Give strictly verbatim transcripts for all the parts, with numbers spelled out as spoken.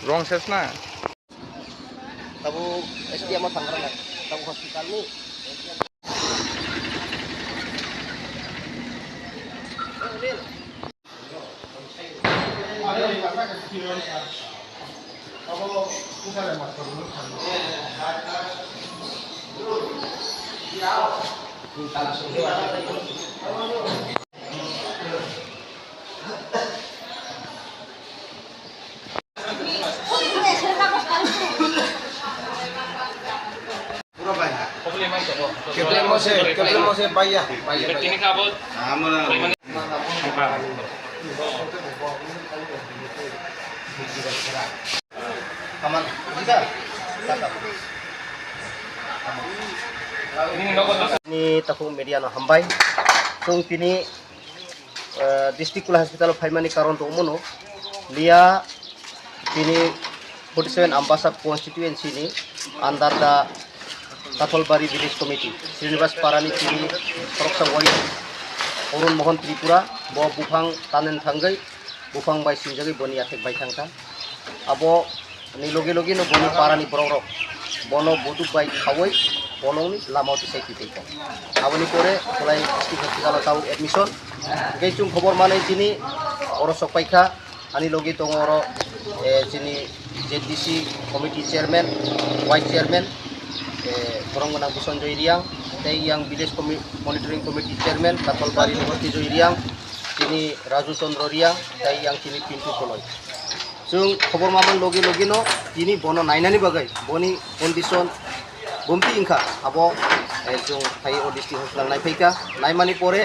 Wrong ses na? Tabuk S D M o thangkha na, tabuk hospital ni. Kepleng mose, kepleng mose, baiya. Baiya, baiya. Kamar, bisa? Ni takhuk media no hambai. Chwng tini, eh, district Kula hospital o phaimani karon tongmano. Liya tini forty seven Ambasa constituency ni under the Katholbari village committee, Srinivas Parani tini khoroksa wai Arun Mohan Tripura, bo buphang tanen thangwi buphang bai sinjagwi boni yathek bai thangkha. Abo ni logi logi no boni parani borok rok bono buduk bai khaui bolongni lama o tisai twi tongkha. Aboni pore Khulai district hospital o tabuk admission. Hingke chwng khobor manwi tini oro sok paikha, ani logi tongo oro, eh, chini Z D C committee chairman, vice chairman, eh, borok gwnang Bisonjoy Riang, tei yang village commi-, monitoring committee chairman Katholbari Niboti Joy Riang, chini Raju Chandra Riang, tei yang chini Pintu Koloi. Chwng khobor mamani logi logi no tini bono nainani bagwi boni condition bumti wngkha, abo, eh, chwng phai o district hospital naiphaikha, naimani pore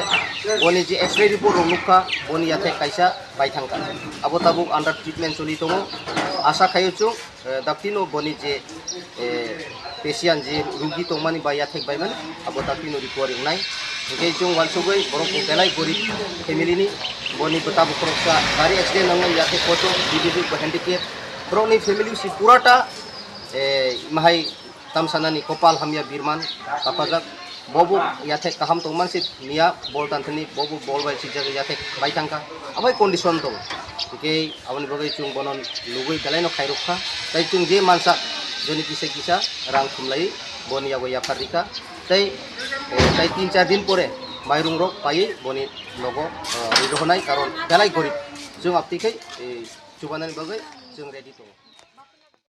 boni je X-ray report rok nukha, boni yathek kaisa bai thangkha, abo tabuk under treatment choli tongo. Asa khaio chwng, eh, daktino boni je, eh, patient je rugi tongmani bai yathek baimani, abo daktino recovery wngnai. Hingke chwng wansugwi borok bo belai gorib family ni, boni bwta bukhoroksa gari accident wngwi yathek kochok, bibijik bo handicap, borokni family si purata, eh, mahai tamsanani kopal hamya birman kapajak, bobo yathek kaham tongman si niya bol tanthani, bobo bol bai sijak yathek bai thangkha, abai condition tong. Hingke aboni bagwi chwng bono lugwi belai no khairok kha, tei chwng je mansa joni kisa kisa rang thumlai boni yago yaphar rikha, tei, eh, tei tin char din pore mairung rok paiwi boni nogo, eh, ridohonai, karon belai gorib chwng, abtwi khai, eh, chubanani bagwi chwng ready tongo.